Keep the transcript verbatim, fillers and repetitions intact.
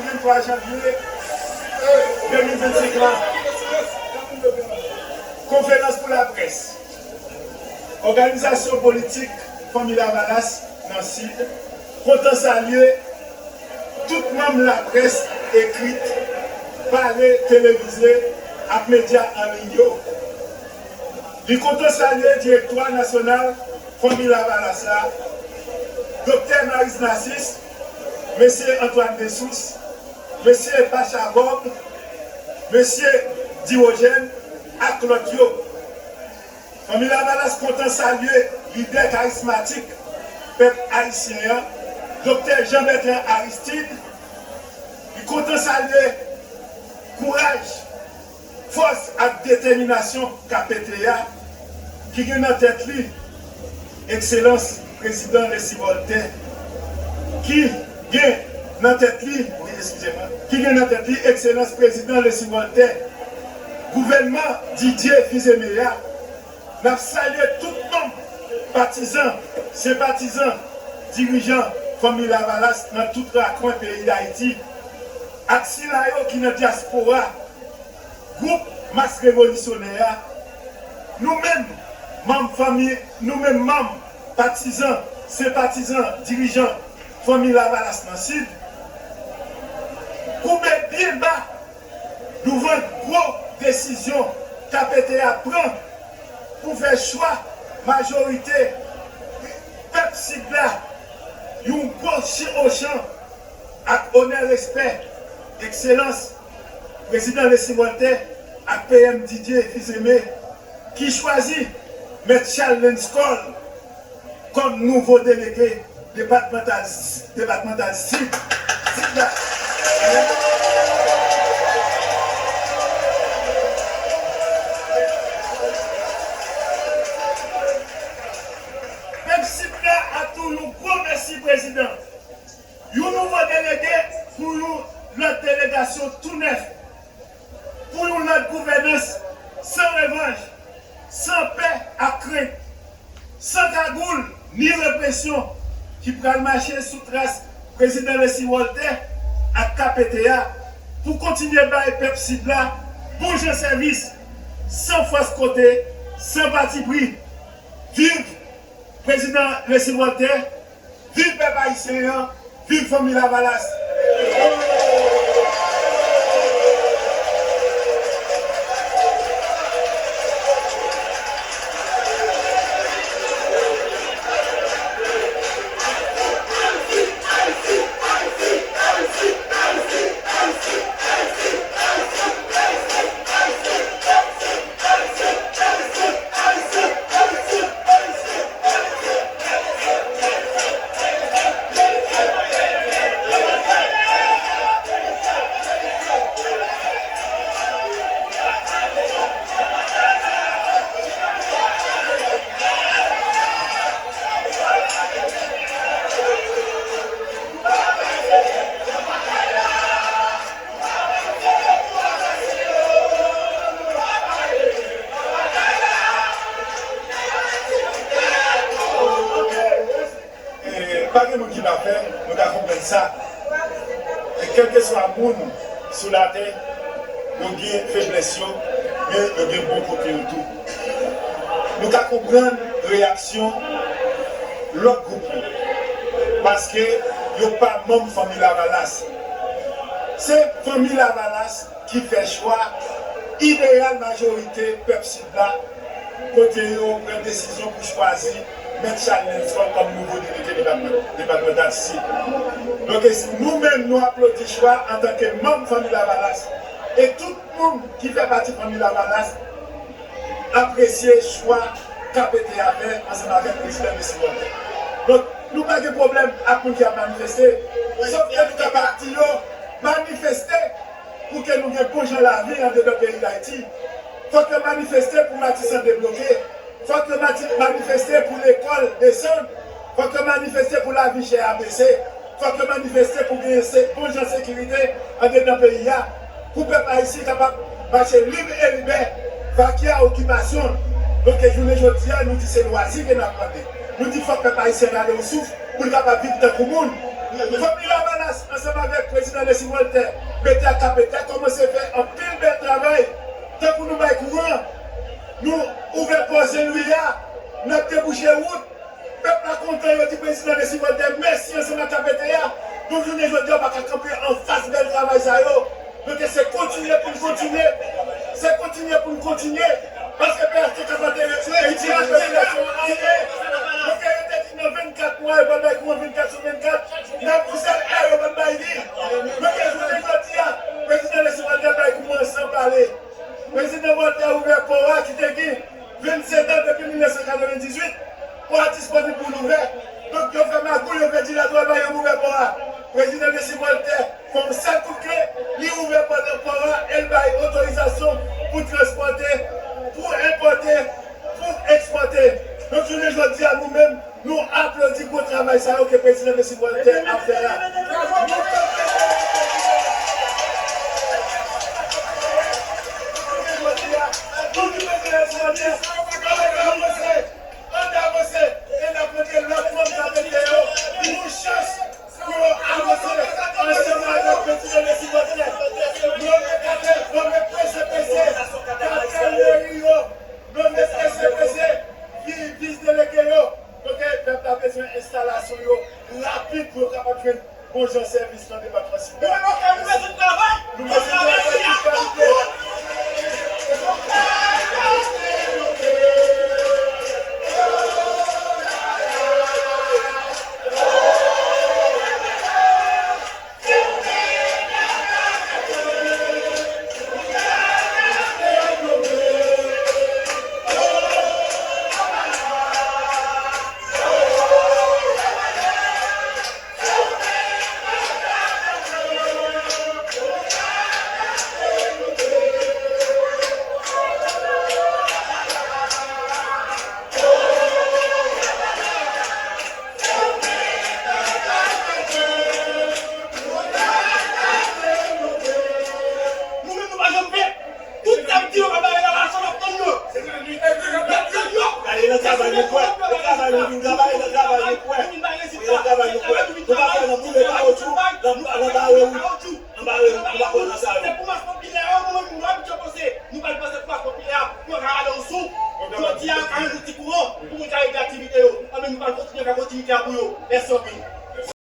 Vennntwa janvye de mil vennsenk la, konferans pou laprès. Òganizasyon politik Fanmi Lavalas nan Sid kontan salye tout manm laprès ekrit, pale, televize ak medya an liy yo. Li kontan salye direktwa nasyonal Fanmi Lavalas la, Doktè Maryse Narcisse, Mesye Antoine Dessources, Mesye Pachavòb, Mesye Dirojèn ak lòt yo. Fanmi Lavalas kontan salye lidè karismatik pèp ayisyen an, Doktè Jean Bertrand Aristide. Li kontan salye kouraj, fòs ak detèminasyon K P T A ki gen nan tèt li Ekselans Prezidan Leslie Voltaire, ki gen nan tèt li, wi, eskize mwen, ki gen nan tèt li Ekselans Prezidan Leslie Voltaire, gouvènman Didier Fils-Aimé a. N ap salye tout manm, patizan, senpatizan, dirijan Fanmi Lavalas nan tout rakwen peyi Dayiti, ak sila yo ki nan dyaspora, gwoup Mas Revolisyonè a. Nou menm, manm fanmi, nou menm manm, patizan, senpatizan, dirijan Fanmi Lavalas nan Sid, koube byen ba douvan gwo desizyon K P T A pran pou fè chwa majorite pèp Sid la, yon gwo ch-, ochan ak onè, respè, Ekselans Prezidan Leslie Voltaire ak P M Didier Fils-Aimé, ki chwazi Mèt Charles Lenscol kòm nouvo delege depatmantal, depatmantal Sid, Sid la. Pèp Sid la ap di w yon gwo mèsi, Prezidan. Yon nouvo delege pou yon lòt delegasyon tou nèf, pou yon lòt gouvènans san revanj, san pè ak krent, san kagoul ni represyon, ki pral mache sou tras Prezidan Leslie Voltaire ak K P T A pou kontinye bay pèp Sid la bon jan sèvis, san fòs kote, san patipri. Viv Prezidan Leslie Voltaire! Viv pèp ayisyen an! Viv Fanmi Lavalas! E, pa gen moun ki pafè, nou ka konprann sa. E kèlkeswa moun sou latè, yo gen feblès yo, men yo gen bon kote yo tou. Nou ka konprann reyaksyon lòt gwoup yo, paske yo pa manm Fanmi Lavalas. Se Fanmi Lavalas ki fè chwa ideyal majorite pèp Sid la, kote yo pran desizyon pou chwazi Mèt Charles Lenscol kòm nouvo delege depatman-, depatmantal Sid. Donk, e si nou menm, nou aplodi chwa antanke manm Fanmi Lavalas, e tout moun ki fè pati Fanmi Lavalas apresye chwa K P T A fè ansanm avèk Prezidan Leslie Voltaire. Donk, nou pa gen pwoblèm ak moun ki ap manifeste, sòf ke nou kapab di yo, manifeste pou ke nou gen bon jan lavi andedan peyi Dayiti. Fòk yo manifeste pou Matisan debloke. Fòk yo mati-, manifeste pou lekòl desann. Fòk yo manifeste pou lavi chè a bese. Fòk yo manifeste pou gen se-, bon jan sekirite andedan peyi a, pou pèp ayisyen kapab mache lib e libè, vake a okipasyon. Donk, jounen jodi a, nou di se lwazi ke n ap mande. Nou di fòk pèp ayisyen rale yon souf pou l kapab viv tankou moun. Fanmi Lavalas ansanm avèk prezidan Leslie Voltaire, mete ak K P T, kòmanse fè anpil bèl travay, tankou nou bay kouran, nou ouvè pò Sen Lwi a, n ap debouche wout. Pèp la kontan, yo di prezidan Leslie Voltaire mèsi ansanm ak K P T a. Donk, jounen jodi a, w pa ka kanpe anfas bèl travay sa yo. Donk, se kontinye pou n kontinye. Se kontinye pou n kontinye. Paske P H T K pa te retire popilasyon anyen. Donk, yo te di nan vennkat mwa, yo pral bay kouran vennkat sou vennkat. Nan pou sèl è, yo pa t bay li. Donk, jounen jodi a, prezidan Leslie Voltaire bay kouran san pale. Prezidan Voltaire ouvè pò a ki te gen vennsenk an depi mil nèf san katrevendizuit, pò a disponib pou l ouvè. Donk, yo fè magouy, yo fè dilatwa, ba yo ouvè pò a. Prezidan Leslie Voltaire fè yon sèl kout kle, li ouvè pò nan pò a e l bay otorizasyon pou transpòte, pou enpòte, pou ekspòte. Donk, jounen jodi a, nou menm, nou aplodi gwo travay sa yo ke prezidan Leslie Voltaire ap fè a. Nou kanpe devan prezidan Leslie Voltaire. Nou di prezidan Leslie Voltaire, ann avanse, ann avanse, e n ap mete lòt manm K P T yo yon chans pou yo avanse ansanm avèk prezidan Leslie Voltaire. Nonmen K P T, nonmen P C P C, K P T meri yo, nonmen P C P C, vi-, vis delege yo. Donk, pèp la bezwen enstalasyon yo rapid pou yo kapab jwenn bon jan sèvis nan depatman Sid la. Nou bezwen travay, nou bezwen travay tout kalite. Nou menm nou pa janm fè. Tout sa m di yo pa bay relasyon, n ap tann yo. N ap tann yo. Gade nan travay nou kwè. Nan travay nou vin travay, nan travay nou kwè. Nan travay nou kwè. Nou pa kwè nan boule kawotchou, nan, nan bare wout.